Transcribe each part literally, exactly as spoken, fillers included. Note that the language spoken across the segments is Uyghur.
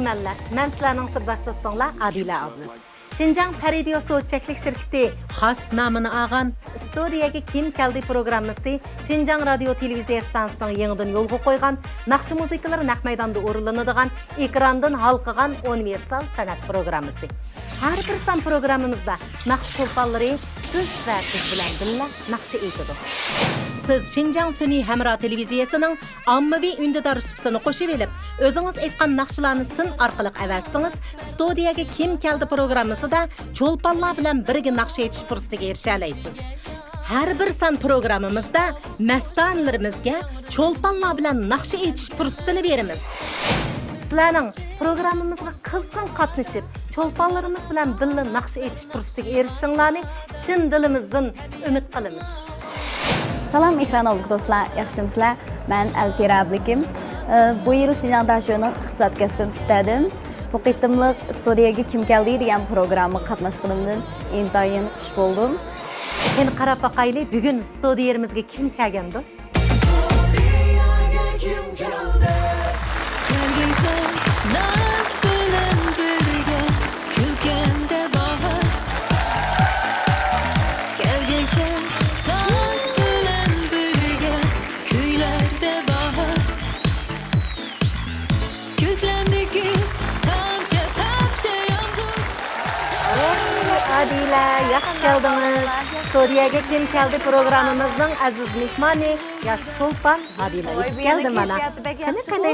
مەنلەر، مەن سىلەرنىڭ سىرداش دوستۇڭلار ئادىلە ئابلىز. شىنجاڭ پەرىدىيو سودا چەكلىك شىركىتى خاس نامىنى ئالغان ستۇدىيەگە كىم كەلدى پروگراممىسى شىنجاڭ رادىيو تېلېۋىزىيە ئىستانسىسىنىڭ يېڭىدىن يولغا قويغان ناخشا مۇزىكىلىرى نەق مەيداندا ئورۇنلىنىدىغان ئېكراندىن ھالقىغان ئۇنىۋېرسال سەنئەت پروگراممىسى. ھەر بىر سان پروگراممىمىزدا ناخشا چولپانلىرى سىز ۋە بىز بىلەن بىللە ناخشا ئېيتىدۇ. سىز شىنجاڭ سۈنئىي ھەمراھ تېلېۋىزىيەسىنىڭ ئاممىۋى ئۈندىدار سۇپىسىنى قوشۇۋېلىپ، ئۆزىڭىز ئېيتقان ناخشىلارنى سىن ئارقىلىق ئەۋەتسىڭىز، ستۇدىيەگە كىم كەلدى پروگراممىسىدا چولپانلار بىلەن بىرگە ناخشا ئېيتىش پۇرسىتىگە ئېرىشەلەيسىز. ھەر بىر سان پروگراممىمىزدا مەستانىلىرىمىزگە چولپانلار بىلەن ناخشا ئېيتىش پۇرسىتىنى بېرىمىز. سىلەرنىڭ پروگراممىمىزغا قىزغىن قاتنىشىپ، چولپانلىرىمىز بىلەن بىللە ناخشا ئېيتىش پۇرسىتىگە ئېرىشىشىڭلارنى چىن دىلىمىزدىن ئۈمىد قىلىمىز. سالام، ئېكران ئالدىدىكى دوستلار، ياخشىمۇسىلەر؟ مەن ئەلفىرە ئابلىكىم. ئى، بۇ يىل شىنجاڭ داشۆنىڭ ئىقتىساد كەسپىنى پۈتتۈردۈم. بۇ قېتىملىق ستۇدىيەگە كىم كەلدى دېگەن پروگراممىغا قاتناشقىنىمدىن ئىنتايىن خۇش بولدۇم. قېنى، قاراپ باقايلى، بۈگۈن ستۇدىيەمىزگە كىم كەلگەندۇ؟ كەلگەيسەن ناز بىلەن بىرگە، كۈلكەمدە باھار. كەلگەيسەن ساز بىلەن بىرگە، كۈيلەردە باھار. كۆكلەمدىكى تامچە، تامچە يامغۇر. ئادىلە، ياخشى كەلدىڭىز. ستۇدىيەگە كىم كەلدى پروگراممىمىزنىڭ ئەزىز مېھمانى، ياش چولپان ئادىلە ۋاي، يېتىپ بۇ كەلدى يەرنىڭ مانا. كەيپىياتى بەك قېنى، ياخشىغۇ. قېنى.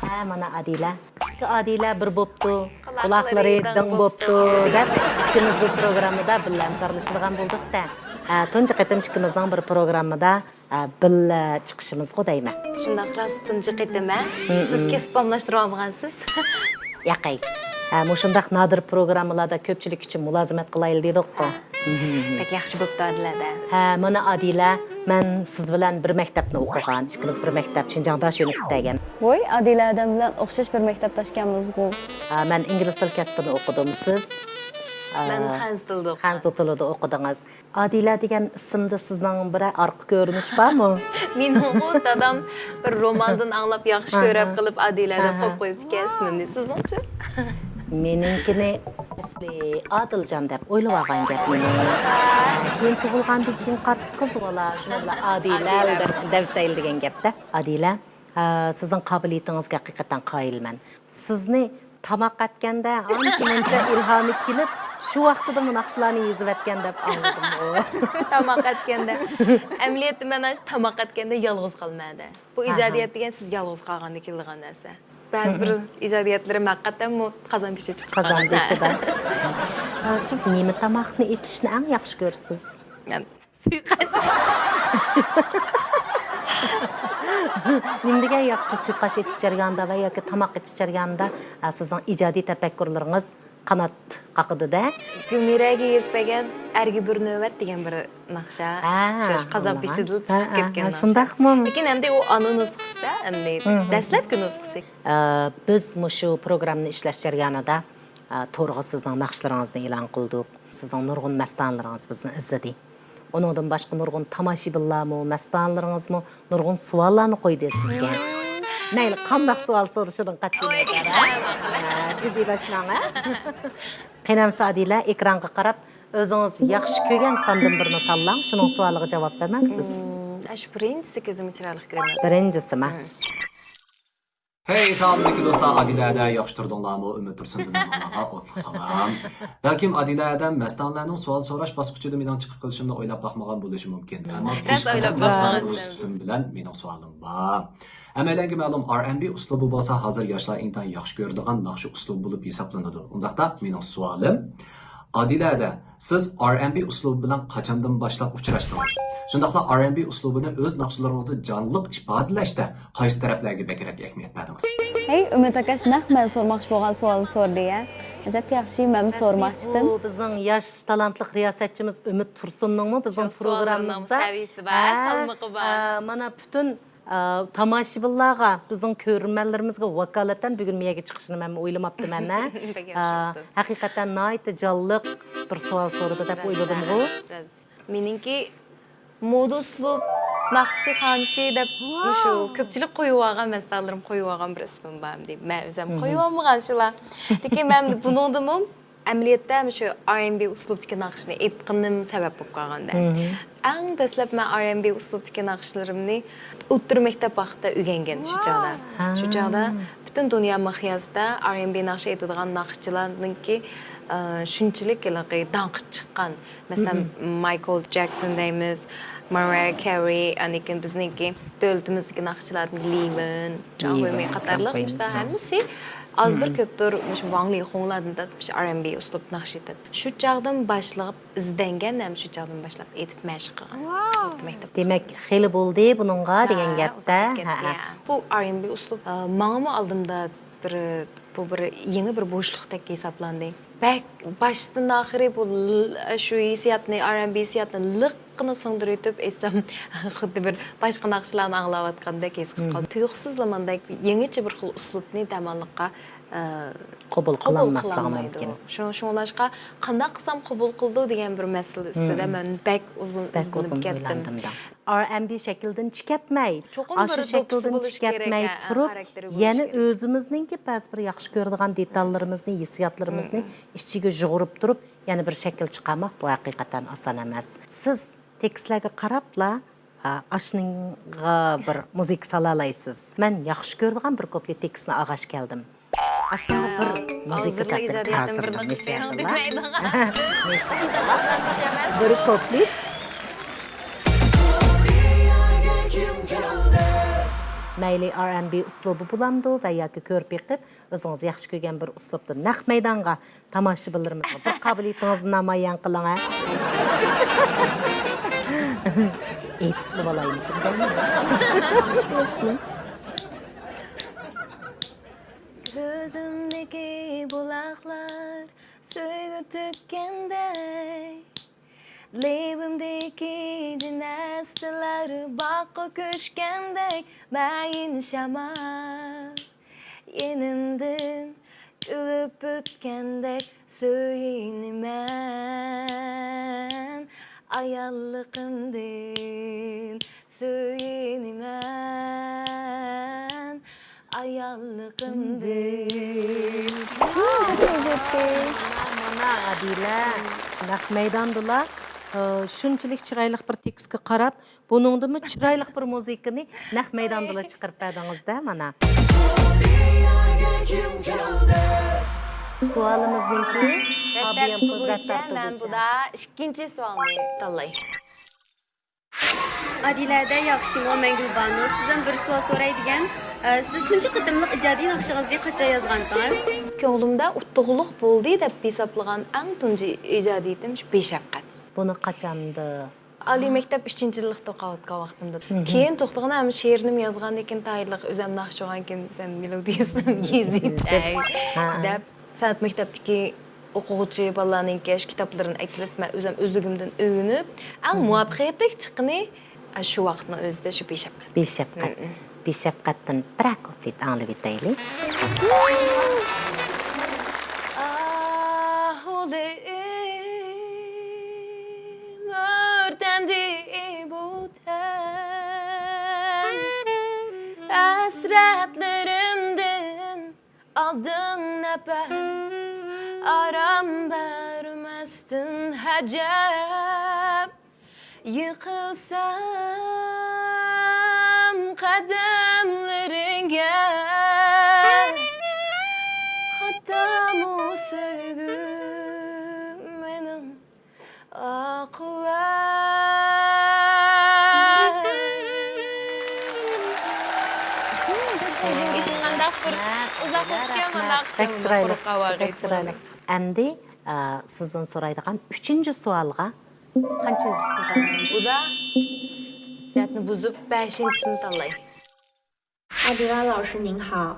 ھە، مانا ئادىلە. ئىككى ئادىلە بىر بوپتۇ. قۇلاقلىرى قۇلاقلىرى دىڭ دىڭ بوپتۇ، بوپتۇ دەپ، ئىككىمىز بۇ پروگراممىدا بىللە ھەمكارلىشىدىغان بولدۇق-تە. ھە، تۇنجى قېتىم ئىككىمىزنىڭ بىر پروگراممىدا، ھە، بىللە چىقىشىمىزغۇ دەيمەن. شۇنداق، راست، تۇنجى قېتىم، ھە؟ مم. سىز كەسىپ ئالماشتۇرۇۋالمىغانسىز؟ ياقەي. ھە، مۇشۇنداق نادىر پروگراممىلاردا كۆپچىلىك ئۈچۈن مۇلازىمەت قىلايلى دېدۇققۇ. ھە. بەك ياخشى بوپتۇ، ئادىلە ھەدە. ھە، مانا ئادىلە، مەن سىز بىلەن بىر مەكتەپنى ئوقۇغان، ئىككىمىز بىر مەكتەپ، شىنجاڭ داشۆنى پۈتتۈرگەن. ۋوي، ئادىلە ھەدەم بىلەن ئوخشاش بىر مەكتەپداشكەنمىزغۇ. ھە، مەن ئىنگلىز تىل كەسپىنى ئوقۇدۇم، سىز؟ مەن ئە، خەنزۇ تىلىدا ئوقۇغان. خەنزۇ تىلىدا ئوقۇدىڭىز. ئادىلە دېگەن ئىسىمدا سىزنىڭ بىرەر ئارقا كۆرۈنۈش بارمۇ؟ مېنىڭغۇ دادام بىر روماندىن ئاڭلاپ ياخشى ئاھا. كۆرۈپ قېلىپ ئادىلە دەپ ئاھا. قويۇپ قويۇپتىكەن ئىسمىمنى. سىزنىڭچۇ؟ مېنىڭكىنى ئەسلى ئادىلجان دەپ ئويلىۋالغان گەپ مېنى. كېيىن تۇغۇلغاندىن كېيىن قارىسا قىز بالا، شۇنىڭ بىلەن ئادىلە ئادىلە. دەپ، دەۋېتەيلى دېگەن گەپتە. ئادىلە، ئە، سىزنىڭ قابىلىيىتىڭىزگە ھەقىقەتەن قايىلمەن. سىزنى تاماق ئەتكەندە ئانچە-مۇنچە ئىلھامى كېلىپ، شۇ ۋاقتىدىمۇ ناخشىلارنى يېزىۋەتكەن دەپ ئاڭلىدىمغۇ. تاماق ئەتكەندە. ئەمەلىيەتتە مەن ئاشۇ تاماق ئەتكەندە يالغۇز قالىمەن ھەدە. بۇ ئاھا. ئىجادىيەت دېگەن سىز يالغۇز قالغاندا كېلىدىغان نەرسە. بەزى بىر ئىجادىيەتلىرىم ھەقىقەتەنمۇ قازان بېشىدا چىقىپ قالغان. قازان بېشىدا. ئە، سىز نېمە تاماقنى ئېتىشنى ئەڭ ياخشى كۆرىسىز؟ مەن سۇيۇقئاش. نېمە دېگەن ياخشى سۇيۇقئاش ئېتىش جەريانىدا ۋە ياكى تاماق ئېتىش جەريانىدا، ئە، سىزنىڭ ئىجادىي تەپەككۇرلىرىڭىز قانات قاقىدۇ-دە. گۈلمىرەگە يېزىپ بەرگەن ئەرگە بىر نۆۋەت دېگەن بىر ناخشا. ھە، شۇ قازان بېشىدىلا چىقىپ كەتكەن ناخشا. شۇنداقمۇ؟ لېكىن ئەمدى ئۇ ئانا نۇسخىسىدا، ئەمدى دەسلەپكى نۇسخىسى. ئە، بىز مۇشۇ پروگراممىنى ئىشلەش جەريانىدا، ئە، تورغا سىزنىڭ ناخشىلىرىڭىزنى ئېلان قىلدۇق. سىزنىڭ نۇرغۇن مەستانىلىرىڭىز بىزنى ئىزدىدى. ئۇنىڭدىن باشقا نۇرغۇن تاماشىبىنلارمۇ، مەستانىلىرىڭىزمۇ نۇرغۇن سوئاللارنى قويدى سىزگە. مەيلى، قانداق سوئال سورىشىدىن قەتئىينەزەر، ھە؟ ھە، جىددىيلاشماڭ، ھە؟ قېنى ئەمسە ئادىلە، ئېكرانغا قاراپ، ئۆزىڭىز ياخشى كۆرگەن ساندىن بىرنى تاللاڭ، شۇنىڭ سوئالىغا جاۋاب بەرمەمسىز؟ مم، ئاشۇ بىرىنچىسى كۆزۈمگە چىرايلىق كۆرۈنۈپ. بىرىنچىسىما؟ مم. ھەي، ئېكرانىمدىكى دوستلار، ئادىلە ھەدە ياخشى تۇردۇڭلارمۇ؟ ئۈمىد تۇرسۇندىن ماڭا ئوتلۇق سالام. بەلكىم ئادىلە ھەدەم مەستانىلەرنىڭ سوئال سوراش باسقۇچىدا مېنىڭ چىقىپ قېلىشىمنى ئويلاپ باقمىغان بولۇشى مۇمكىن. ئەمما راست ئويلاپ باقمىغانسىز. ئۈستۈم بىلەن مېنىڭ سوئالىم بار. ھەممەيلەنگە مەلۇم، ئار ئەن بى ئۇسلۇبى بولسا ھازىر ياشلار ئىنتايىن ياخشى كۆرىدىغان ناخشا ئۇسلۇبى بولۇپ ھېسابلىنىدۇ. ئۇنداقتا مېنىڭ سوئالىم، ئادىلە ھەدە، سىز ئار ئەن بى ئۇسلۇبى بىلەن قاچاندىن باشلاپ ئۇچراشتىڭىز؟ شۇنداقلا ئار ئەن بى ئۇسلۇبىنى ئۆز ناخشىلىرىڭىزدا جانلىق ئىپادىلەشتە قايسى تەرەپلەرگە بەكرەك ئەھمىيەت بەردىڭىز؟ ھەي، ئۈمىد ئاكاش نەق مەن سورىماقچى بولغان سوئالنى سورىدى يا. ئەجەب ياخشى، مەنمۇ سورىماقچىدىم. بۇ بىزنىڭ ياش تالانتلىق رىياسەتچىمىز ئۈمىد تۇرسۇننىڭمۇ بىزنىڭ پروگراممىمىزدا سەۋىيىسى بار، ھە، سالمىقى بار. ئە، مانا پۈتۈن ئا، تاماشىبىنلارغا، بىزنىڭ كۆرۈرمەنلىرىمىزگە ۋاكالىتەن بۈگۈن مۇ يەرگە چىقىشىنى مەنمۇ ئويلىماپتىمەن، ھە. بەك ياخشى ئا، بوپتۇ. ھەقىقەتەن ناھايىتى جانلىق بىر سوئال سورىدى دەپ ئويلىدىمغۇ. راست. مېنىڭكى مودا ئۇسلۇب ناخشى خانىشى دەپ مۇشۇ كۆپچىلىك قويۇۋالغان، مەستانىلىرىم قويۇۋالغان بىر ئىسمىم بار دەيمەن. مەن ئۆزۈم قويۇۋالمىغان شۇلار. لېكىن مەن بۇنىڭدىمۇ ئەمەلىيەتتە مۇشۇ ئار ئېن بى ئۇسلۇبتىكى ناخشىنى ئېيتقىنىم سەۋەب بولۇپ قالغاندا. ئەڭ دەسلەپ مەن ئار ئېن بى ئۇسلۇبتىكى ناخشىلىرىمنى ئوتتۇرا مەكتەپ ۋاقتىدا ئۆگەنگەن شۇ چاغدا. شۇ چاغدا پۈتۈن دۇنيا مىقياسىدا ئار ئېن بى ناخشا ئېيتىدىغان ناخشىچىلارنىڭكى، ئە، شۇنچىلىك ھېلىقى داڭقى چىققان. مەسىلەن، مايكل جەكسون دەيمىز، مارىيا كېرى، ئاندىن كېيىن بىزنىڭكى دۆلىتىمىزدىكى ناخشىچىلاردىن لىۋېن، جاڭ ۋېيمېي قاتارلىق مۇشۇنداق ھەممىسى ئازدۇر كۆپتۇر مۇشۇ ۋاڭ لىخۇڭلاردىن تارتىپ مۇشۇ ئار ئېن بى ئۇسلۇب ناخشا ئېيتىدۇ. شۇ چاغدىن باشلاپ ئىزدەنگەن ھەم شۇ چاغدىن باشلاپ ئېيتىپ مەشىق قىلغان. ئوتتۇرا مەكتەپتە. دېمەك، خېلى بولدى بۇنىڭغا دېگەن گەپتە. ھە، ھە. بۇ ئار ئېن بى ئۇسلۇب، ئە، ماڭىمۇ ئالدىمدا بىر، بۇ بىر يېڭى بىر بوشلۇقتەك ھېسابلاندى. بەك باشتىن ئاخىرى بۇ ل-، شۇ ھېسسىياتنى، ئار ئېن بى ھېسسىياتنى لىققىنە سىڭدۈرۈۋېتىپ ئېيتسام، خۇددى بىر باشقا ناخشىلارنى ئاڭلاۋاتقاندەك ھېس قىلىپ قالدىم. تۇيۇقسىزلا ماندەك يېڭىچە بىر خىل ئۇسلۇبنى دەماللىققا، ئە، قوبۇل قىلالماسلىقى مۇمكىن. شۇ-، شۇڭلاشقا قانداق قىلسام قوبۇل قىلىدۇ دېگەن بىر مەسىلە ئۈستىدە مەن بەك ئۇزۇن ئىزدىنىپ كەتتىم. ئار ئېن بى شەكلىدىن چىكەتمەي، ئاشۇ شەكلىدىن چىكەتمەي تۇرۇپ، يەنە ئۆزىمىزنىڭكى بەزى بىر ياخشى كۆرىدىغان دېتاللىرىمىزنى، ھېسسىياتلىرىمىزنى ئىچىگە يۇغۇرۇپ تۇرۇپ، يەنە بىر شەكىل چىقارماق، بۇ ھەقىقەتەن ئاسان ئەمەس. سىز تېكىستلەرگە قاراپلا، ئا، ئاشۇنىڭغا بىر مۇزىكا سالالايسىز. مەن ياخشى كۆرىدىغان بىر كوپلېت تېكىستنى ئالغاچ كەلدىم. ئاشۇنىڭغا بىر مۇزىكا تەرتىپ ھازىرلىدىم، ئىنشائاللا. بىر كوپلېت. مەيلى ئار ئېن بى ئۇسلۇبى بولامدۇ ۋە ياكى كۆرۈپ بېقىپ، ئۆزىڭىز ياخشى كۆرگەن بىر ئۇسلۇبتا نەق مەيدانغا تاماشىبىنلىرىمىزغا بىر قابىلىيىتىڭىزنى نامايان قىلىڭ، ھە. ئېيتىپلا بولايمىكىن دەيمەن. كۆزۈمدىكى بۇلاقلار سۆيگۈ تۆككەندەك، لېۋىمدىكى جىنەستىلەر باغقا كۆچكەندەك، مەيىن شامال يېنىمدىن كۈلۈپ ئۆتكەندەك، سۆيىنىمەن ئاياللىقىمدىن. سۆيۈنىمەن ئاياللىقىمدىن. مانا، مانا، ئادىلە، نەق مەيداندىلا، ئى، شۇنچىلىك چىرايلىق بىر تېكىستكە قاراپ، بۇنىڭدىنمۇ چىرايلىق بىر مۇزىكىنى نەق مەيداندىلا چىقىرىپ بەردىڭىز-دە، مانا. سوئالىمىزنىڭكى رەت تەرتىپى بويىچە مەن بۇدا ئىككىنچى سوئالنى تاللاي. ئادىلەدە ياخشىمۇ؟ مەن گۈلبانۇ. سىزدىن بىر سوئال سوراي دېگەن. ئە، سىز تۇنجى قېتىملىق ئىجادىي ناخشىڭىزنى قاچان يازغانتىڭىز؟ كۆڭلۈمدە ئۇتۇقلۇق بولدى دەپ ھېسابلىغان ئەڭ تۇنجى ئىجادىيىتىم شۇ بىشەپقەت. بۇنى قاچاندا؟ ئالىي مەكتەپ ئۈچىنچى يىللىقتا ئوقۇۋاتقان ۋاقتىمدا. كېيىن توختىغىن ھەم شېئىرنىمۇ يازغاندىن كېيىن تايىنلىق ئۆزەم ناخشا ئۇرغاندىكىن ئۆزەم مېلودىيىسىنى يېزىپ دەپ سەنئەت مەكتەپتىكى ئوقۇغۇچى بالىلارنىڭكى شۇ كىتابلىرىنى ئەكېلىپ، مەن ئۆزۈم ئۆزلۈكۈمدىن ئۆگىنىپ، ئەڭ مۇۋەپپەقىيەتلىك چىققىنى، ئە، شۇ ۋاقىتنىڭ ئۆزىدە شۇ بىشەپقەت. بىشەپقەت. بىشەپقەتتىن بىرەر كۇپلېت ئاڭلىۋېتەيلى. ئاھ، ھولىم ئۆرتەندى بۇ تەن، ھەسرەتلىرىمدىن ئالدىڭ نەپەس، ئارام بەرمەستىن ھەجەپ. يىقىلسام قەدەملىرىڭگە، خاتامۇ سۆيگۈم مېنىڭ ئاقىۋەت. ھېچقانداق بىر ئۇزاق ئۆتكەن مانا بەك چىرايلىق چىقتى، بەك چىرايلىق چىقتى. ئەمدى، ئە، سىزدىن سورايدىغان ئۈچىنچى سوئالغا. قانچىنچىسىنى تاللايسىز؟ بۇدا رەتنى بۇزۇپ بەشىنچىسىنى تاللاي. 阿迪拉老师您好。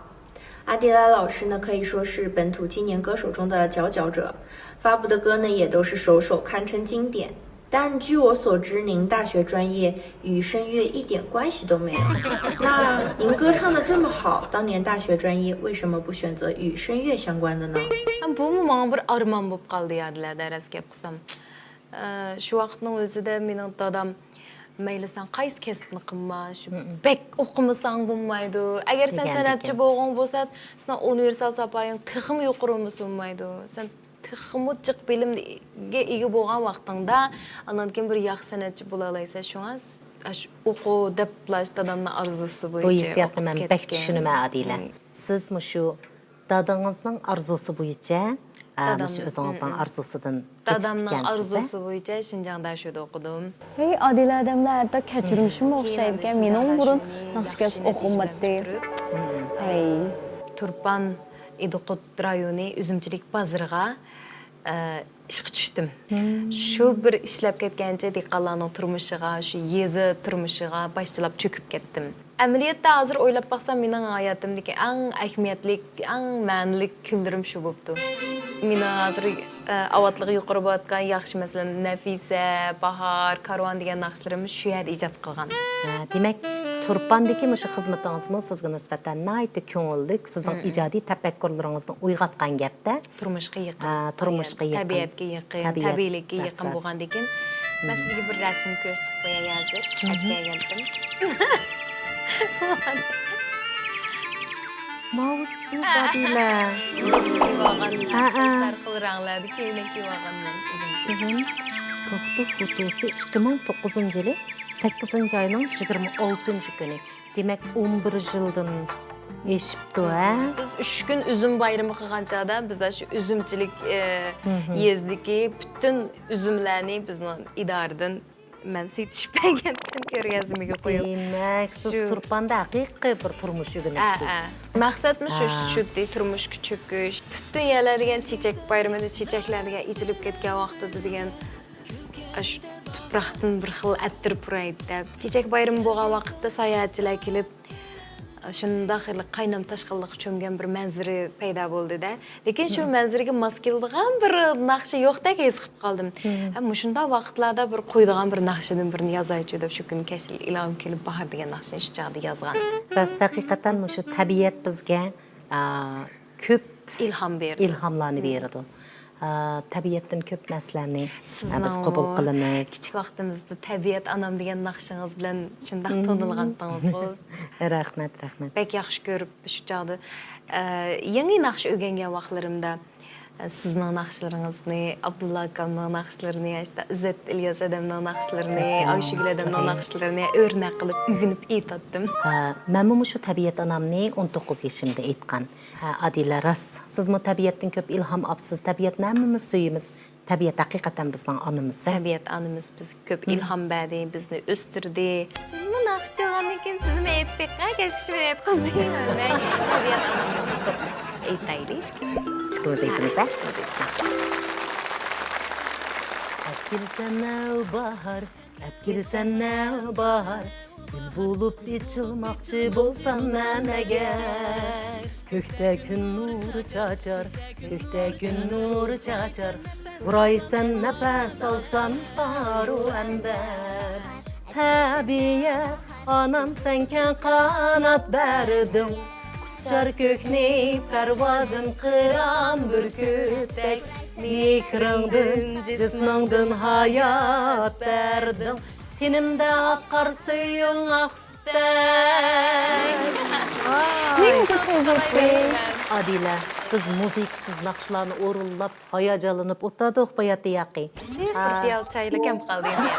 阿迪拉老师呢，可以说是本土青年歌手中的佼佼者，发布的歌呢也都是首首堪称经典。但据我所知，您大学专业与声乐一点关系都没有。那您歌唱的这么好，当年大学专业为什么不选择与声乐相关的呢？ ھەم بۇمۇ ماڭا بىر ئارمان بولۇپ قالدى يا، دەرەس گەپ قىلسام. ئە، شۇ ۋاقىتنىڭ ئۆزىدە مېنىڭ دادام مەيلى سەن قايسى كەسىپنى قىلما، شۇ بەك ئوقۇمىساڭ بولمايدۇ. ئەگەر سەن سەنئەتچى بولغۇڭ بولسا، سېنىڭ ئۇنىۋېرسال ساپايىڭ تېخىمۇ يۇقىرى بولمىسا بولمايدۇ. سەن تېخىمۇ جىق بىلىمگە ئىگە بولغان ۋاقتىڭدا، ئاندىن كېيىن بىر ياخشى سەنئەتچى بولالايسەن. شۇڭا ئاشۇ ئوقۇ دەپلا دادامنىڭ ئارزۇسى بويىچە بۇ ھېسسىياتنى مەن بەك چۈشىنىمەن، ئادىلە. سىز مۇشۇ دادىڭىزنىڭ ئارزۇسى بويىچە، ئە، مۇشۇ ئۆزىڭىزنىڭ ئارزۇسىدىن كېچىكىپتىكەنسىز. دادامنىڭ ئارزۇسى بويىچە شىنجاڭ داشۆدە ئوقۇدۇم. ھەي، ئادىلە ئادەملەر ھەتتا كەچۈرمىشىمۇ ئوخشايدىكەن. مېنىڭمۇ بۇرۇن ناخشا كەسپى ئوقۇلمىدى. ھەي. تۇرپان ئىدىقۇت رايونى ئۈزۈمچىلىك بازىرىغا، ئە، ئىشقا چۈشتۈم. شۇ بىر ئىشلەپ كەتكەنچە دېھقانلارنىڭ تۇرمۇشىغا، شۇ يېزا تۇرمۇشىغا باشچىلاپ چۆكۈپ كەتتىم. ئەمەلىيەتتە ھازىر ئويلاپ باقسام، مېنىڭ ھاياتىمدىكى ئەڭ ئەھمىيەتلىك، ئەڭ مەنىلىك كۈنلىرىم شۇ بوپتۇ. مېنىڭ ھازىر، ئە، ئاۋاتلىقى يۇقىرى بولۇۋاتقان ياخشى، مەسىلەن، نەفىسە، باھار، كارۋان دېگەن ناخشىلىرىمنى شۇ يەردە ئىجاد قىلغان. ھە، دېمەك، تۇرپاندىكى مۇشۇ خىزمىتىڭىزمۇ سىزگە نىسبەتەن ناھايىتى كۆڭۈللۈك، سىزنىڭ ئىجادىي تەپەككۇرلىرىڭىزنى ئويغاتقان گەپتە. تۇرمۇشقا يېقىن. ھە، تۇرمۇشقا يېقىن. تەبىئەتكە يېقىن، تەبىئەتكە يېقىن بولغاندىكىن، مەن سىزگە بىر رەسىم كۆرسىتىپ قوياي ھازىر. ئەپ كەلگەنتىم. ماۋۇ سىز، ئادىلە. كىيىۋالغان، ھەر خىل رەڭلەردە كۆينەك كىيىۋالغان مەن ئۆزۈم ئۈچۈن. توختى فوتوسى ئىككى مىڭ توققۇزىنچى يىلى سەككىزىنچى ئاينىڭ يىگىرمە ئالتىنچى كۈنى. دېمەك، ئون بىر يىلدىن ئېشىپتۇ، ھە؟ بىز ئۈچ كۈن ئۈزۈم بايرىمى قىلغان چاغدا، بىز ئاشۇ ئۈزۈمچىلىك، ئى، يېزىدىكى پۈتۈن ئۈزۈملەرنى بىزنىڭ ئىدارىدىن مەن سېتىشىپ بەرگەنتىم، كۆرگەزمىگە قويۇپ. دېمەك، سىز تۇرپاندا ھەقىقىي بىر تۇرمۇش ئۆگىنىپسىز. ھە، ھە. مەقسەتمۇ شۇ، شۇ، تۇرمۇشقا چۆكۈش. پۈتۈن يەرلەر دېگەن چېچەك بايرىمىدا، چېچەكلەر دېگەن ئېچىلىپ كەتكەن ۋاقتىدا دېگەن، ئاشۇ تۇپراقتىن بىر خىل ئەتىر پۇرايدۇ دەپ. چېچەك بايرىمى بولغان ۋاقىتتا ساياھەتچىلەر كېلىپ، شۇنداق خېلى قاينام تاشقىنلىققا چۆمگەن بىر مەنزىرە پەيدا بولدى-دە. لېكىن شۇ مەنزىرىگە ماس كېلىدىغان بىر ناخشا يوقتەك ھېس قىلىپ قالدىم. ھە، مۇشۇنداق ۋاقىتلاردا بىر قويىدىغان بىر ناخشىدىن بىرنى يازايچۇ دەپ، شۇ كۈنى كەچلىك ئىلھام كېلىپ، باھار دېگەن ناخشىنى شۇ چاغدا يازغان. راست، ھەقىقەتەن مۇشۇ تەبىئەت بىزگە، ئا، كۆپ ئىلھام بېرىدۇ. ئىلھاملارنى بېرىدۇ. ئا، تەبىئەتتىن كۆپ نەرسىلەرنى، ئا، بىز قوبۇل قىلىمىز. كىچىك ۋاقتىمىزدا تەبىئەت ئانام دېگەن ناخشىڭىز بىلەن شۇنداق تونۇلغانتىڭىزغۇ. رەھمەت، رەھمەت. بەك ياخشى كۆرۈپ شۇ چاغدا، ئە، يېڭى ناخشا ئۆگەنگەن ۋاقىتلىرىمدا، ئە، سىزنىڭ ناخشىلىرىڭىزنى، ئابدۇللا ئاكامنىڭ ناخشىلىرىنى، ئىززەت ئىلياس ئادەمنىڭ ناخشىلىرىنى، ئايشىگۈل ئادەمنىڭ ناخشىلىرىنى ئۆرنەك قىلىپ ئۆگىنىپ ئېيتاتتىم. ئە، مەنمۇ مۇشۇ تەبىئەت ئانامنى ئون توققۇز يېشىمدا ئېيتقان. ھە، ئادىلە، راست. سىزمۇ تەبىئەتتىن كۆپ ئىلھام ئاپسىز. تەبىئەتنى ھەممىمىز سۆيىمىز. تەبىئەت ھەقىقەتەن بىزنىڭ ئانىمىز. تەبىئەت ئانىمىز بىزگە كۆپ ئىلھام بەردى، بىزنى ئۆستۈردى. سىزمۇ ناخشىچى بولغاندىن كېيىن سىزمۇ ئېيتىپ بېقىڭ، كەچكىچە مېنى ئېيتقۇزدى. مەن تەبىئەت ئانامنى ئوقۇپ ئېيتايلى ئىككىمىز. ئىككىمىز ئېيتىمىز، ھە؟ ئىككىمىز ئېيتىمىز. ئەپ كېلىسەن نەۋباھار، ئەپ كېلىسەن نەۋباھار، گۈل بولۇپ ئېچىلماقچى بولسام مەن ئەگەر. كۆكتە كۈن نۇر چاچار، كۆكتە كۈن نۇر چاچار، پۇرايسەن نەپەس ئالسام خارۇ ئەنبەر. تەبىئەت ئانام سەن كەڭ قانات بەردىڭ، ئۇچار كۆكنى پەرۋازىم قىران بۈركۈتتەك، مېھرىڭدىن، جىسمىڭدىن ھايات بەردىڭ، تېنىمدە ئاقار سۈيۈڭ ئاقسۇدەك. ئادىلە، بىز مۇزىكىسىز ناخشىلارنى ئورۇنلاپ، ھاياجانلىنىپ ئولتۇردۇق باياتتىن ياقى. بىر پىيالە چايلا كەم قالدى يەنە.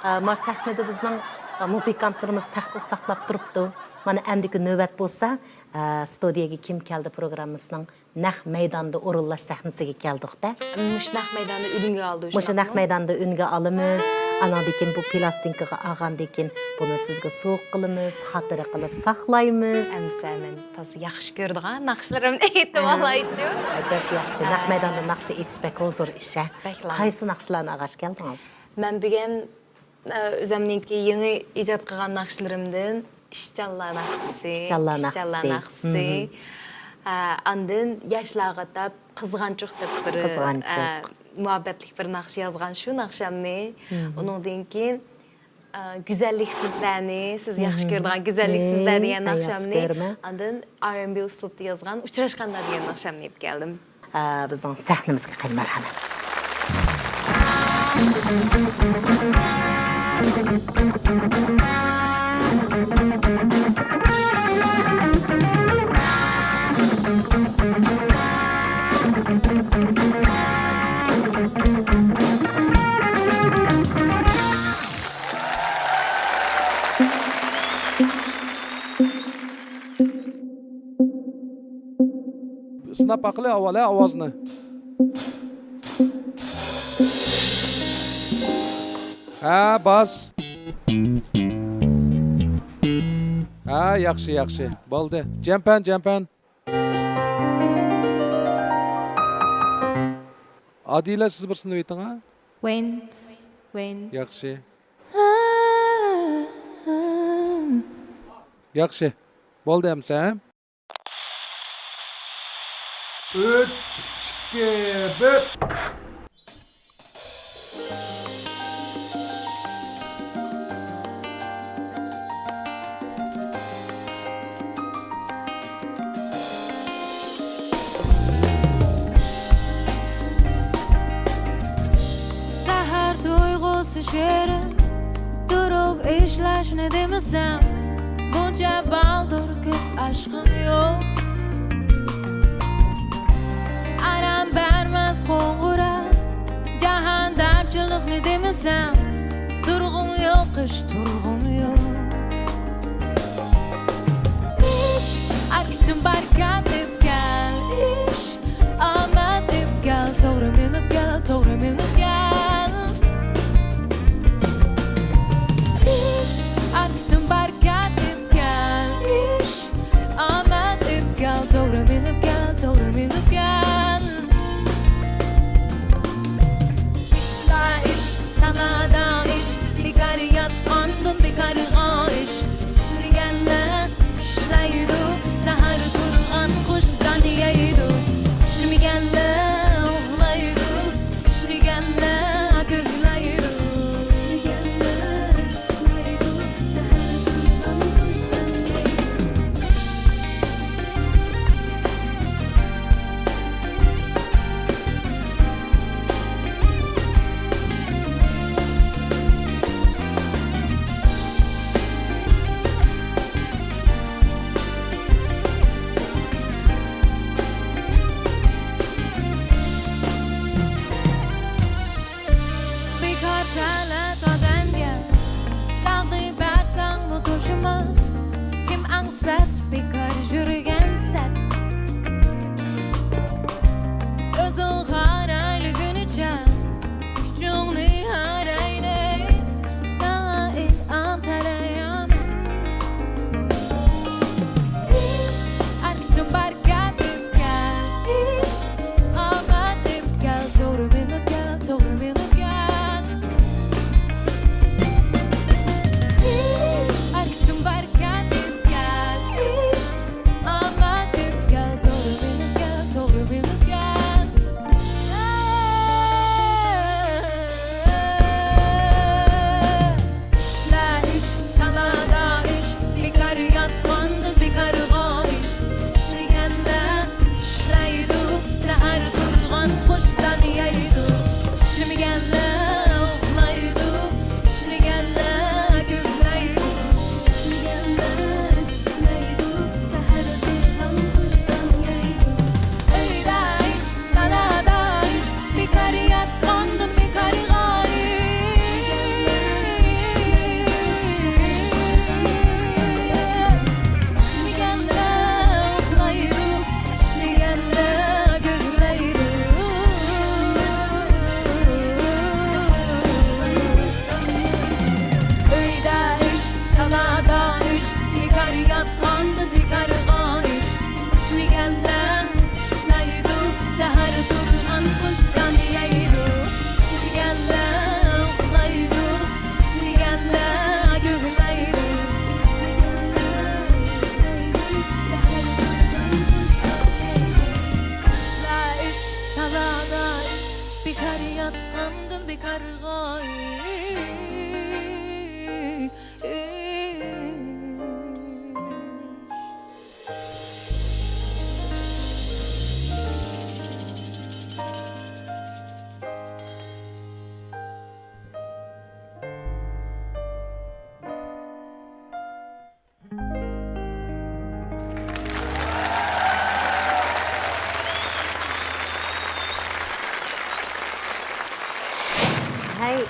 ئا، ما سەھنىدە بىزنىڭ، ئا، مۇزىكانتلىرىمىز تەختتە ساقلاپ تۇرۇپتۇ. مانا ئەمدىكى نۆۋەت بولسا، ئا، ستۇدىيەگە كىم كەلدى پروگراممىسىنىڭ نەق مەيداندا ئورۇنلاش سەھنىسىگە كەلدۇق-دە. مۇشۇ نەق مەيداندا ئۈنگە ئالدى، مۇشۇ نەق مەيداندا ئۈنگە ئالىمىز. ئاناندىن كېيىن بۇ پىلاستىنكىغا ئالغاندىن كېيىن بۇنى سىزگە سوۋغا قىلىمىز، خاتىرە قىلىپ ساقلايمىز. ئەمىسە مەن تازا ياخشى كۆرىدىغان ناخشىلىرىمنى ئېيتىپ ئالايچۇ. ئەجەب ياخشى. نەق مەيداندا ناخشا ئېيتىش بەك ھۇزۇر ئىش-ھە. بەكلا. قايسى ناخشىلارنى ئالغاچ كەلدىڭىز؟ مەن بۈگۈن، ئە، ئۆزۈمنىڭكى يېڭى ئىجاد قىلغان ناخشىلىرىمدىن ئىشچانلار ناخشىسى. ئىشچانلار ناخشىسى. ئىشچانلار ناخشىسى. ھە، ئاندىن ياشلارغا ئاتاپ قىزغانچۇق دەپ بىر، ئە، مۇھەببەتلىك بىر ناخشا يازغان شۇ ناخشامنى. ئۇنىڭدىن كېيىن، ئە، گۈزەللىك سىزلەرنى، سىز ياخشى كۆرىدىغان گۈزەللىك سىزلەر دېگەن ناخشامنى. ئاندىن ئار ئەند بى ئۇسلۇبتا يازغان ئۇچراشقاندا دېگەن ناخشامنى ئېيتىپ كەلدىم. ئە، بىزنىڭ سەھنىمىزگە قېنى مەرھەمەت. سىناپ باقىلى ئاۋۋال، ھە، ئاۋازنى. ھە، باس. ھە، ياخشى، ياخشى. بولدى. جەمپەن، جەمپەن. ئادىلە، سىز بىر سىنىۋېتىڭ، ھە؟ ۋىنس، ۋىنس. ياخشى. ياخشى. بولدى ئەمسە. ئۈچ، ئىككى، بىر. سەھەر تۇيغۇسى شېرىن، تۇرۇپ ئىشلەشنى دېمىسەم، بۇنچە بالدۇر كۆز ئاچقۇم يوق. ئارام بەرمەس قوڭغۇراق، جاھاندارچىلىقنى دېمىسەم، تۇرغۇم يوق، قىش تۇرغۇم يوق. ئىش، ئاركىستىم بار، كاتىپ كەل، ئىش. ئامەت دەپ كەل، توغرا مېڭىپ كەل، توغرا مېڭىپ كەل. ئىش، ئارتىستىم بار، كاتىپ كەل، ئىش. ئامەت دەپ كەل، توغرا مېڭىپ كەل، توغرا مېڭىپ كەل. ئىشلا ئىش، تالادا ئىش، بىكار ياتقاندىن بىكارغا ئىش. ئىشلىگەنلەر ئىشلەيدۇ، سەھەر تۇرغان قۇش دان يەيدۇ. ئىشلىمىگەنلەر ئۇخلايدۇ، ئىشلىگەنلەر كۆكلەيدۇ. ئىشلىگەنلەر ئىشلەيدۇ، سەھەر تۇرغان قۇش دان يەيدۇ. بىكار تەلەت ئادەمگە تەقدىر بەرسەڭمۇ توشىماس. كىم ئەڭسەت بىكار يۈرگەن سەت. ئۆزۈڭ قارايلىگۈنىچە كۈچۈڭنى ھارايلى. ساڭا ئىنئام تەلەيمەن. ئىش، ئارتىستىم بار، كاتىپ كەل. ئىش، ئامەت دەپ كەل، توغرا مېڭىپ كەل، توغرا مېڭىپ كەل. ئىش، ئارتىستىم بار، كاتىپ كەل. ئىش، ئامەت دەپ كەل، توغرا مېڭىپ كەل، توغرا مېڭىپ كەل. ئىشلا ئىش، تالادا ئىش، بىكار ياتقاندىن بىكارغا ئىش. ئىشلىگەنلەر ئىشلەيدۇ، سەھەر تۇرغان قۇش دان يەيدۇ. ئىشلىمىگەنلەر ئۇخلايدۇ، ئىشلىگەنلەر كۆكلەيدۇ. ئىشلىگەنلەر ئىشلەيدۇ، سەھەر تۇرغان قۇش دان يەيدۇ. ئۆيدە ئىش، تالادا ئىش، بىكار ياتقاندىن بىكارغا ئىش. ئىشلىگەنلەر ئۇخلايدۇ، ئىشلىگەنلەر كۆكلەيدۇ. ئۆيدە ئىش، تالادا ئىش، بىكار ياتقاندىن بىكارغا ئىش. ئىشلىگەنلەر ئىشلەيدۇ، سەھەر تۇرغان قۇش دان يەيدۇ. ئىشلىگەنلەر ئۇخلايدۇ، ئىشلىگەنلەر كۆكلەيدۇ. ئىشلىگەنلەر ئىشلەيدۇ، سەھەر تۇرغان قۇش دان يەيدۇ. ئىشلا ئىش، تالادا ئىش، بىكار ياتقاندىن بىكارغا ئىش.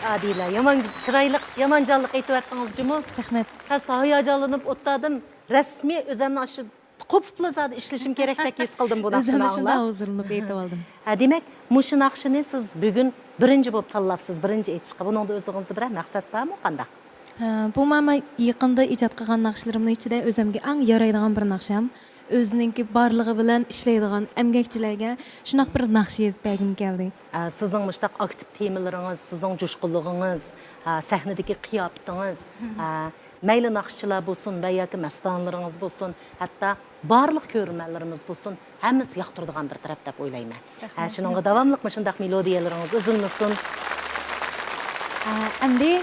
ئادىلە، يامان چىرايلىق، يامان جانلىق ئېيتىۋەتتىڭىز جۇمۇ. رەھمەت. تەستە ھاياجانلىنىپ ئولتۇردۇم. رەسمىي ئۆزۈمنى ئاشۇ قوپۇپلا زادى ئىشلىشىم كېرەكتەك ھېس قىلدىم بۇ ناخشىنى ئاڭلاپ. ئۆزۈممۇ شۇنداق ھۇزۇرلىنىپ ئېيتىۋالدىم. ھە، دېمەك، مۇشۇ ناخشىنى سىز بۈگۈن بىرىنچى بولۇپ تاللاپسىز، بىرىنچى ئېيتىشقا. بۇنىڭدا ئۆزىڭىزدە بىرەر مەقسەت بارمۇ، قانداق؟ ھە، بۇ مانا يېقىندا ئىجاد قىلغان ناخشىلىرىمنىڭ ئىچىدە ئۆزۈمگە ئەڭ يارايدىغان بىر ناخشام. ئۆزىنىڭكى بارلىقى بىلەن ئىشلەيدىغان ئەمگەكچىلەرگە شۇنداق بىر ناخشا يېزىپ بەرگۈم كەلدى. ئە، سىزنىڭ مۇشۇنداق ئاكتىپ تېمىلىرىڭىز، سىزنىڭ جۇشقۇنلۇقىڭىز، ئە، سەھنىدىكى قىياپىتىڭىز، ئە، مەيلى ناخشىچىلار بولسۇن ۋە ياكى مەستانىلىرىڭىز بولسۇن، ھەتتا بارلىق كۆرۈرمەنلىرىمىز بولسۇن، ھەممىسى ياقتۇرىدىغان بىر تەرەپ دەپ ئويلايمەن. ھە، رەھمەت. شۇنىڭغا داۋاملىق مۇشۇنداق مېلودىيەلىرىڭىز ئۈزۈلمىسۇن. ئە، ئەمدى،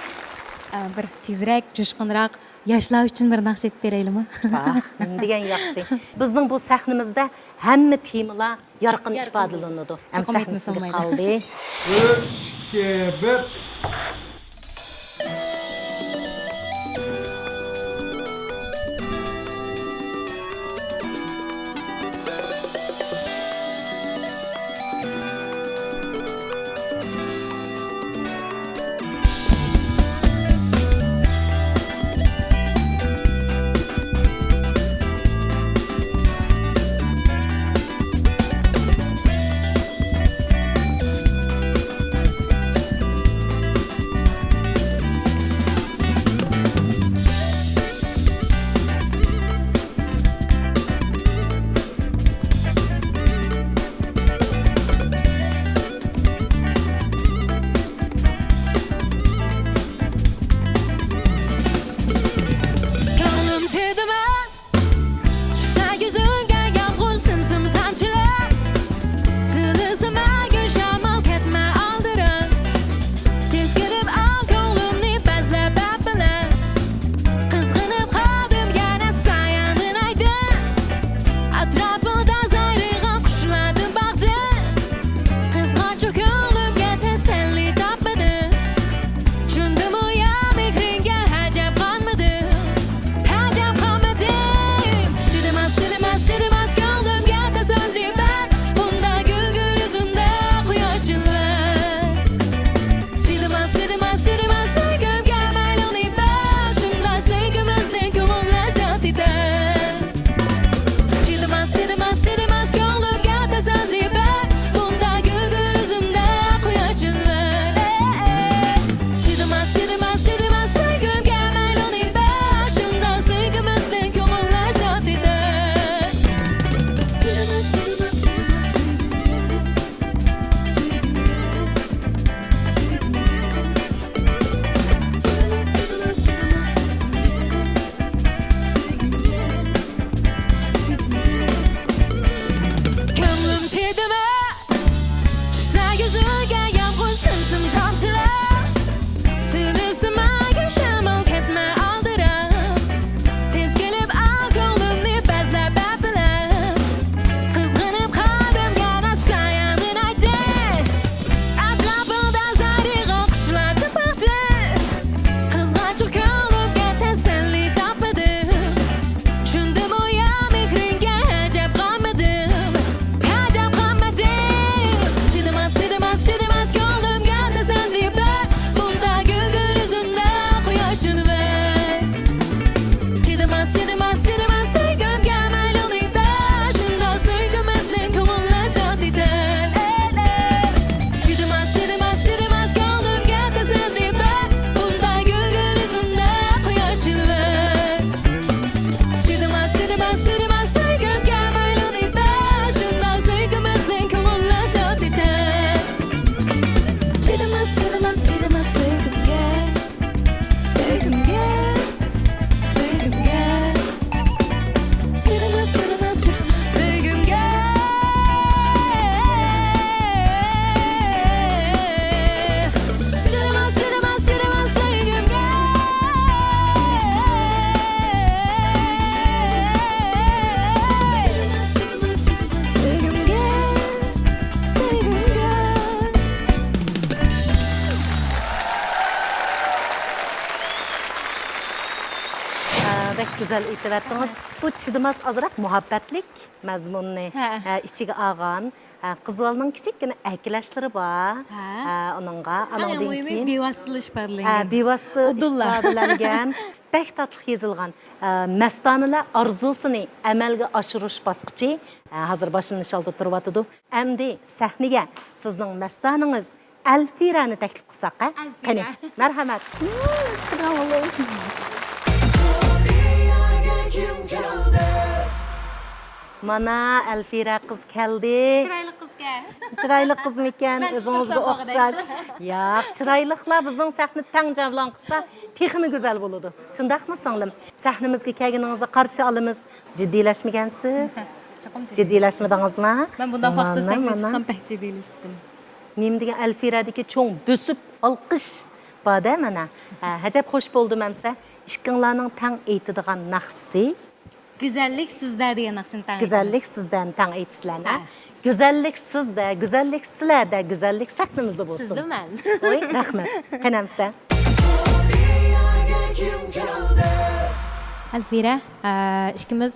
ئە، بىر تېزرەك، جۇشقۇنراق، ياشلار ئۈچۈن بىر ناخشا ئېيتىپ بېرەيلىمۇ؟ ۋاھ، نېمە دېگەن ياخشى. بىزنىڭ بۇ سەھنىمىزدە ھەممە تېمىلار يارقىن يارقىن. ئىپادىلىنىدۇ. ھەم چوقۇم سەھنە ئېيتمىسام سىزگە مايلى. قالدى. ئۈچ، ئىككى، بىر. ئېيتىۋەتتىڭىز. بۇ چىدىماس ئازراق مۇھەببەتلىك مەزمۇننى، ھە. ئە، ئىچىگە ئالغان. ئە، قىز بالىنىڭ كىچىككىنە ئەكىلەشلىرى بار. ھە. ئە، ئۇنىڭغا، ئەڭ ئانىڭدىن مۇھىمى كېيىن بىۋاسىتىلىك ئىپادىلەنگەن. ئە، بىۋاسىتە ئۇدۇللا. ئىپادىلەنگەن. بەك تاتلىق يېزىلغان. ئە، مەستانىلەر ئارزۇسىنى ئەمەلگە ئاشۇرۇش باسقۇچى، ئە، ھازىر باشلىنىش ئالدىدا تۇرۇۋاتىدۇ. ئەمدى سەھنىگە سىزنىڭ مەستانىڭىز ئەلفىرەنى تەكلىپ قىلساق، ھە؟ ئەلفىرە. قېنى، مەرھەمەت. مانا، ئەلفىرە قىز كەلدى. چىرايلىق قىزكەن. چىرايلىق قىزمىكەن؟ مەن ئۆزىڭىزگە ئوخشاش. ياق، چىرايلىقلار بىزنىڭ سەھنىدە تەڭ جەۋلان قىلسا، تېخىمۇ گۈزەل بولىدۇ. شۇنداقمۇ، سىڭلىم؟ سەھنىمىزگە كەلگىنىڭىزنى قارشى ئالىمىز. جىددىيلەشمىگەنسىز؟ چوقۇم جىددىيلەشمىدىڭىزمۇ؟ مەن بۇنداق ۋاقىتتا سەھنىگە چىقسام، بەك جىددىيلىشتىم. نېمە دېگەن، ئەلفىرەدىكى چوڭ بۆسۈپ ئالقىش بار-دە مانا. ھە، ئەجەب خوش بولدۇم ئەمسە. ئىككىڭلارنىڭ تەڭ ئېيتىدىغان ناخشىسى. گۈزەللىك سىزدە دېگەن ناخشىنى تەڭ ئېيتىمىز. گۈزەللىك سىزدەنى تەڭ ئېيتىسىلەر. ھە. گۈزەللىك سىزدە، گۈزەللىك سىلەردە، گۈزەللىك سەھنىمىزدە بولسۇن. سىزدە مەن. ۋاي، رەھمەت. قېنى ئەمسە. ئەلفىرە، ئە، ئىككىمىز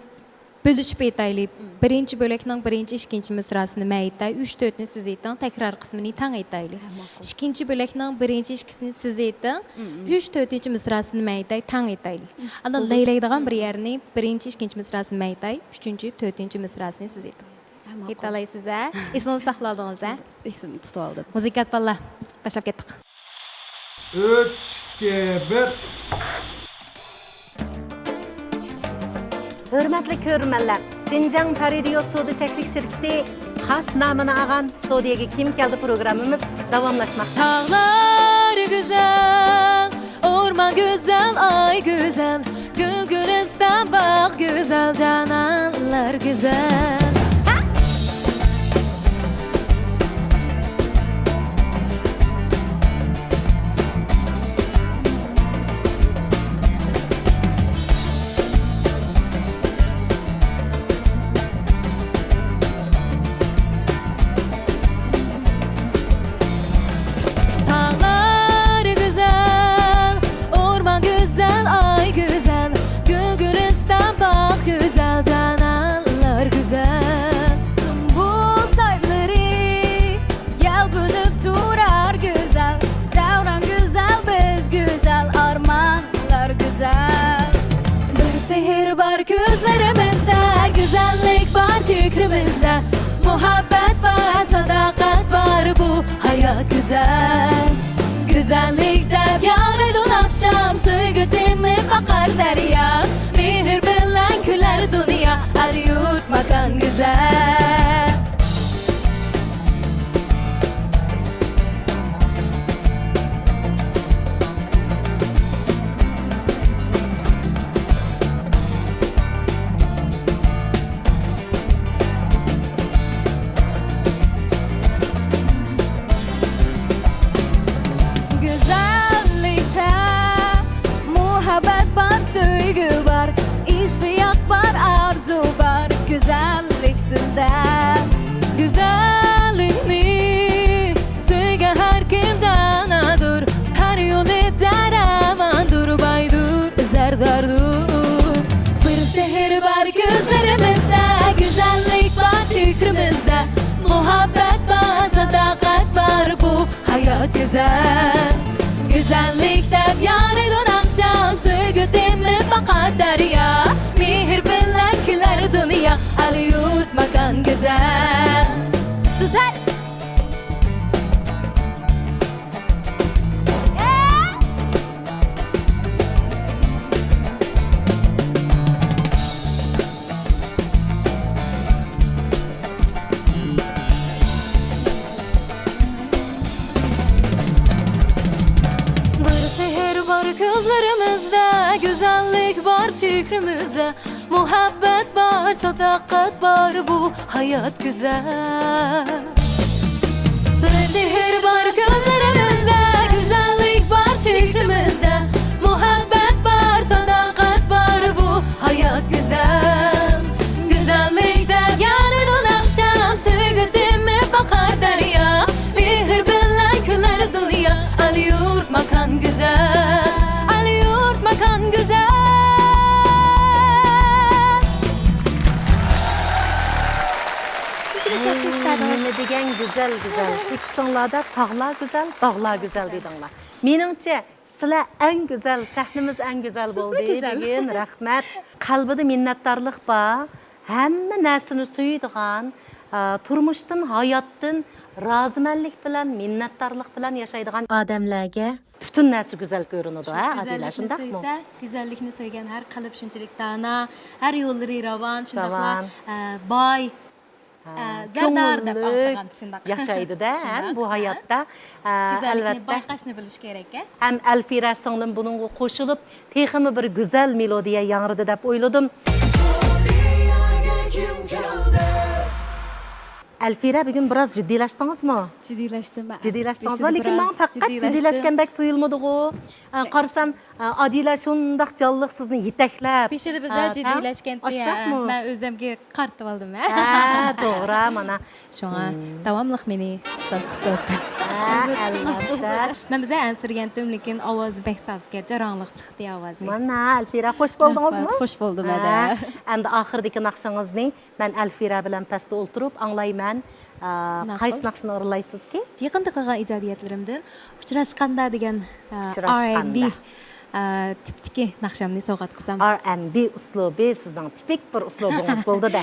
بۆلۈشۈپ ئېيتايلى. بىرىنچى بۆلەكنىڭ بىرىنچى، ئىككىنچى مىسراسىنى مەن ئېيتاي، ئۈچ، تۆتنى سىز ئېيتىڭ، تەكرار قىسمىنى تەڭ ئېيتايلى. ھە، ماقۇل. ئىككىنچى بۆلەكنىڭ بىرىنچى، ئىككىسىنى سىز ئېيتىڭ، ئۈچ، تۆتىنچى مىسراسىنى مەن ئېيتاي، تەڭ ئېيتايلى. ئاندىن لەيلەيدىغان بىر يەرنى، بىرىنچى، ئىككىنچى مىسراسىنى مەن ئېيتاي، ئۈچىنچى، تۆتىنچى مىسراسىنى سىز ئېيتىڭ. ھە، ماقۇل. ئېيتالايسىز، ھە؟ ئېسىڭىزنى ساقلىۋالدىڭىز، ھە؟ ئېسىمدە تۇتۇۋالدىم. مۇزىكانت بالىلار، باشلاپ كەتتۇق. ئۈچ، ئىككى، بىر. ھۆرمەتلىك كۆرۈرمەنلەر، شىنجاڭ پەرىدىيوت سودا چەكلىك شىركىتى خاس نامىنى ئالغان ستۇدىيەگە كىم كەلدى پروگراممىمىز داۋاملاشماقتا. تاغلار گۈزەل، ئورمان گۈزەل، ئاي گۈزەل، گۈل گۈلىستان باغ گۈزەل، جانانلار گۈزەل. تاغلار گۈزەل، ئورمان گۈزەل، ئاي گۈزەل، گۈل گۈلىستان باغ گۈزەل، جانانلار گۈزەل. سۇمبۇل سايلىرى يەلپۈنۈپ تۇرار گۈزەل، دەۋران گۈزەل، بىز گۈزەل، ئارمانلار گۈزەل. بىر سېھىر بار كۆزلىرىمىزدە، گۈزەللىك بار پىكرىمىزدە، مۇھەببەت بار، ساداقەت بار، بۇ ھايات گۈزەل. گۈزەللىك دەپ يارىدۇن ئاخشام، سۆيگۈ تېمىپ ئاقار دەريا. مېھىر بىلەن كۈلەر دۇنيا، ئەل-يۇرت ماكان گۈزەل. گۈزەللىكتە مۇھەببەت بار، سۆيگۈ بار، ئىشتىياق بار، ئارزۇ بار، گۈزەللىك سىزدە. گۈزەللىكنى سۆيگەن ھەر كىم دانادۇر، ھەر يولى دەرماندۇر، بايدۇر، زەرداردۇر. بىر سېھىر بار كۆزلىرىمىزدە، گۈزەللىك بار پىكرىمىزدە، مۇھەببەت بار، ساداقەت بار، بۇ ھايات گۈزەل. گۈزەللىك دەپ يارىدۇن ئاخشام، سۆيگۈ تېمىپ ئاقار دەريا. مېھىر بىلەن كۈلەر دۇنيا، ئەل-يۇرت ماكان گۈزەل. گۈزەل. بىر سېھىر بار كۆزلىرىمىزدە، گۈزەللىك بار پىكرىمىزدە، مۇھەببەت بار، ساداقەت بار، بۇ ھايات گۈزەل. بىر سېھىر بار كۆزلىرىمىزدە، گۈزەللىك بار پىكرىمىزدە، مۇھەببەت بار، ساداقەت بار، بۇ ھايات گۈزەل. گۈزەللىك دەپ يارىدۇن ئاخشام، سۆيگۈ تېمىپ ئاقار دەريا. مېھىر بىلەن كۈلەر دۇنيا، ئەل-يۇرت ماكان گۈزەل، ئەل-يۇرت ماكان گۈزەل. ياخشى ئىپادىلەپ. نېمە دېگەن گۈزەل، گۈزەل. ئۇيقۇسۇڭلاردا تاغلار گۈزەل، باغلار گۈزەل دېدىڭلار. مېنىڭچە، سىلەر ئەڭ گۈزەل، سەھنىمىز ئەڭ گۈزەل بولدى بۈگۈن. رەھمەت. قەلبىدە مىننەتدارلىق بار. ھەممە نەرسىنى سۆيىدىغان، ئا، تۇرمۇشتىن، ھاياتتىن رازىمەنلىك بىلەن، مىننەتدارلىق بىلەن ياشايدىغان ئادەملەرگە پۈتۈن نەرسە گۈزەل كۆرۈنىدۇ، ھە، ئادىلە، گۈزەللىكنى شۇنداقمۇ؟ سۆيسە، گۈزەللىكنى سۆيگەن ھەر قەلب شۇنچىلىك دانا، ھەر يوللىرى راۋان، شۇنداقلا، راۋان. ئە، باي. ئە، ئە، زەردار دەپ كۆڭۈللۈك ئاتىغان شۇنداق. ياشايدۇ-دە، ھەم شۇنداق، بۇ ھە. ھاياتتا. ئە، گۈزەللىكنى ئەلۋەتتە. بايقاشنى بىلىش كېرەك، ھە. ھەم ئەلفىرە سىڭلىم بۇنىڭغا قوشۇلۇپ، تېخىمۇ بىر گۈزەل مېلودىيە ياڭرىدى دەپ ئويلىدىم. ئەلفىرە، بۈگۈن بىراز جىددىيلاشتىڭىزمۇ؟ جىددىيلاشتىم، ھە. جىددىيلاشتىڭىزمۇ؟ لېكىن ماڭا پەقەت جىددىيلاشكەندەك تۇيۇلمىدىغۇ؟ ئە، قارىسام، ئە، ئادىلە شۇنداق جانلىق سىزنى يېتەكلەپ. بېشىدا بىز، ئە، جىددىيلەشكەنتى، ئاشۇنداقمۇ؟ مەن ئۆزۈمگە قارىتىۋالدىم، ھە. ھە، توغرا، مانا. شۇڭا داۋاملىق مېنى ئۇستاز تۇتۇۋاتىدۇ. ھە، ئەلۋەتتە. مەن بىزە ئەنسىرىگەنتىم، لېكىن ئاۋازى بەك سازكەن، جاراڭلىق چىقتى ئاۋازى. مانا، ئەلفىرە، خوش بولدىڭىزمۇ؟ رەھمەت، خوش بولدۇم، ھە. ئەمدى ئاخىرىدىكى ناخشىڭىزنى مەن ئەلفىرە بىلەن پەستە ئولتۇرۇپ ئاڭلايمەن. ئا، ماقۇل. قايسى ناخشىنى ئورۇنلايسىزكى؟ يېقىندا قىلغان ئىجادىيەتلىرىمدىن ئۇچراشقاندا دېگەن، ئا، ئۇچراشقاندا. ئار ئەند بى، ئا، تىپتىكى ناخشامنى سوۋغات قىلسام. ئار ئەند بى ئۇسلۇبى سىزنىڭ تىپىك بىر ئۇسلۇبىڭىز بولدى-دە.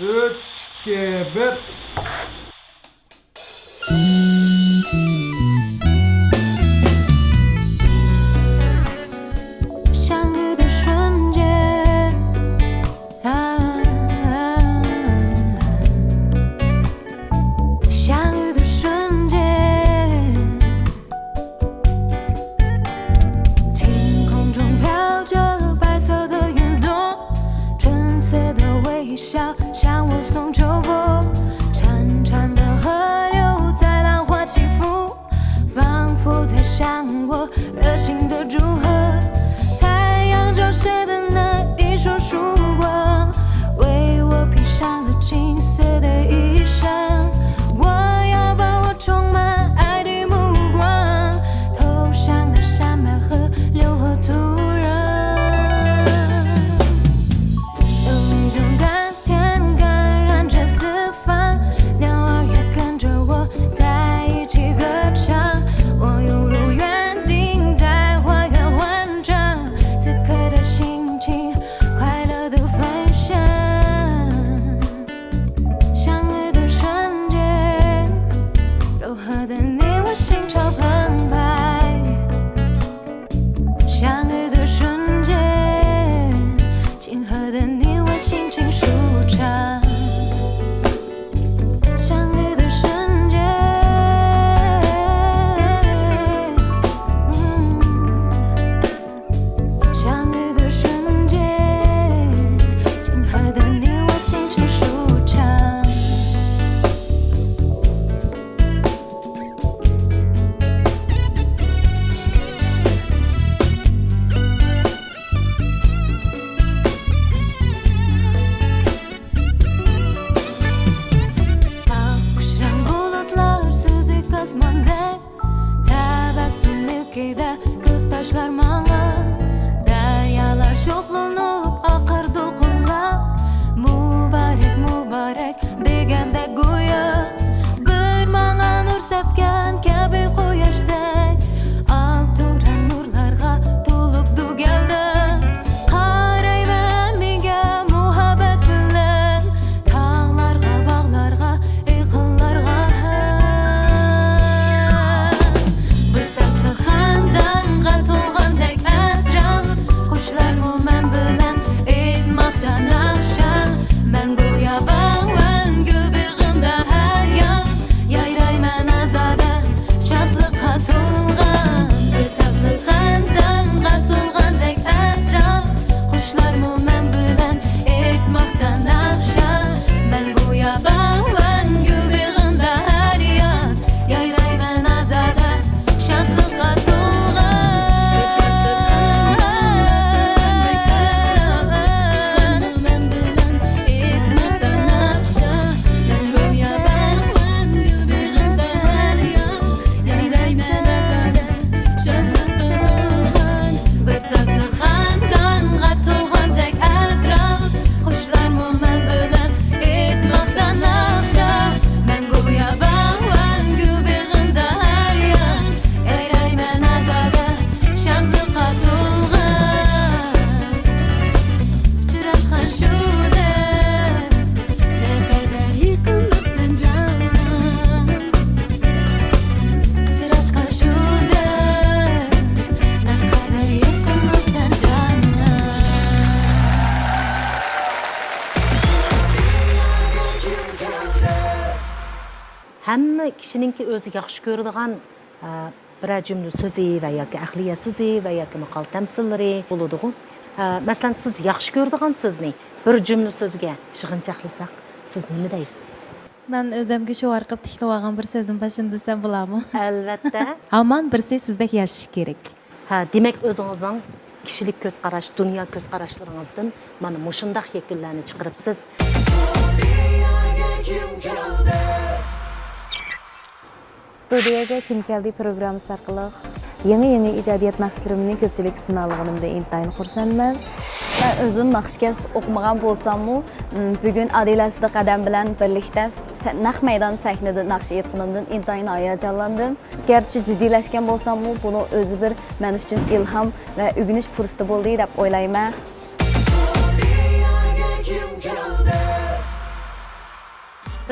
ئۈچ، ئىككى، بىر. 相遇的瞬间，啊，相遇的瞬间， 晴空中飘着白色的云朵，春色的微笑向我送秋波。潺潺的河流在浪花起伏，仿佛在向我热情的祝贺。太阳照射的那一束曙光，为我披上了金色的衣裳。我要把我充满爱的目光 投向那山脉、河流和土壤。有一种甘甜感染着四方，鸟儿也跟着我在一起歌唱。我犹如园丁在花园欢唱，此刻的心情快乐的分享。 相遇的瞬间，柔和的你我心潮澎湃。相遇的瞬间，亲和的你我心情舒畅。相遇的瞬间，嗯。 相遇的瞬间，亲和的你我心情舒畅。 Akkuş rang bulutlar süzük asmanda. Tabassum ülkede kız taşlar maña. Daryalar şoxlanıp aqar dolqunlar. Mubarek, mubarek degende go'yo bir maña nur sepken kabi quyoshday. Al turan nurlarga to'libdi gavda. Qarayman menga muhabbat bilan. Tog'larga, bog'larga, yaqinlarga ham. Bir tatli xandonga to'lg'andek atrof. Qushlarmi men bilan ھەممە كىشىنىڭكى ئۆزى ياخشى كۆرىدىغان، ئە، بىرەر جۈملە سۆزى ۋە ياكى ئەقلىيە سۆزى ۋە ياكى ماقال تەمسىللىرى بولىدىغۇ. ئە، مەسىلەن، سىز ياخشى كۆرىدىغان سۆزنى بىر جۈملە سۆزگە يىغىنچاقلىساق، سىز نېمە دەيسىز؟ مەن ئۆزۈمگە شوئار قىلىپ تىكلىۋالغان بىر سۆزۈم بار، شۇنى دېسەم بولامۇ؟ ئەلۋەتتە. ھامان بىرسى سىزدەك ياشىشى كېرەك. ھە، دېمەك، ئۆزىڭىزنىڭ كىشىلىك كۆز قاراش، دۇنيا كۆز قاراشلىرىڭىزدىن مانا مۇشۇنداق يەكۈنلەرنى چىقىرىپسىز. ستۇدىيەگە كىم كەلدى پروگراممىسى ئارقىلىق يېڭى-يېڭى ئىجادىيەت ناخشىلىرىمنى كۆپچىلىككە سۇنالىغىنىمدىن ئىنتايىن خۇرسەنمەن. مەن ئۆزۈم ناخشا كەسىپ ئوقۇمىغان بولساممۇ، م، بۈگۈن ئادىلە سىدىق ھەدەم بىلەن بىرلىكتە سە-، نەق مەيدان سەھنىدە ناخشا ئېيتقىنىمدىن ئىنتايىن ھاياجانلاندىم. گەرچە جىددىيلەشكەن بولساممۇ، بۇنىڭ ئۆزى بىر مەن ئۈچۈن ئىلھام ۋە ئۆگىنىش پۇرسىتى بولدى دەپ ئويلايمەن.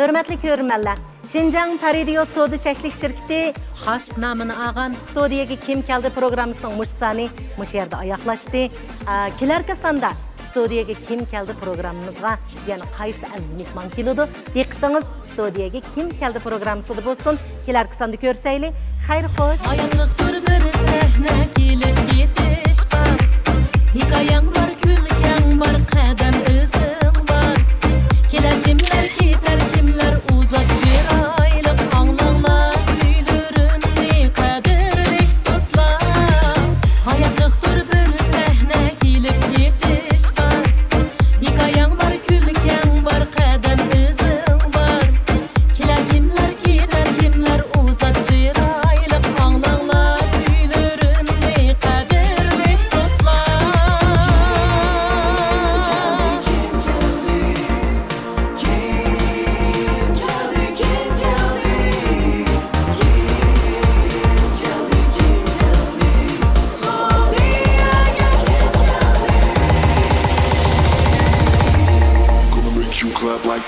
ھۆرمەتلىك كۆرۈرمەنلەر، شىنجاڭ پەرىدىيو سودا چەكلىك شىركىتى خاس نامىنى ئالغان ستۇدىيەگە كىم كەلدى پروگراممىسىنىڭ مۇشۇ سانى مۇشۇ يەردە ئاياغلاشتى. ئا، كېلەركى ساندا ستۇدىيەگە كىم كەلدى پروگراممىمىزغا يەنە قايسى ئەزىز مېھمان كېلىدۇ؟ دىققىتىڭىز ستۇدىيەگە كىم كەلدى پروگراممىسىدا بولسۇن. كېلەركى ساندا كۆرۈشەيلى. خەير خوش. ھاياتلىقتۇر بىر سەھنە، كېلىپ كېتىش بار. ھېكايەڭ بار، كۈلكەڭ بار، قەدەم ئىزىڭ بار. كېلەر كىملەر، كېتەر كىملەر، ئۇزاق چىرايلىق ئاڭلاڭلار كۈيلىرىمنى، قەدىرلىك دوستلار. ھاياتلىقتۇر بىر سەھنە، كېلىپ كېتىش بار. ھېكايەڭ بار، كۈلكەڭ بار، قەدەم ئىزىڭ بار. كېلەر كىملەر، كېتەر كىملەر، ئۇزاق چىرايلىق ئاڭلاڭلار كۈيلىرىمنى، قەدىرلىك دوستلار. Gonna make you clap like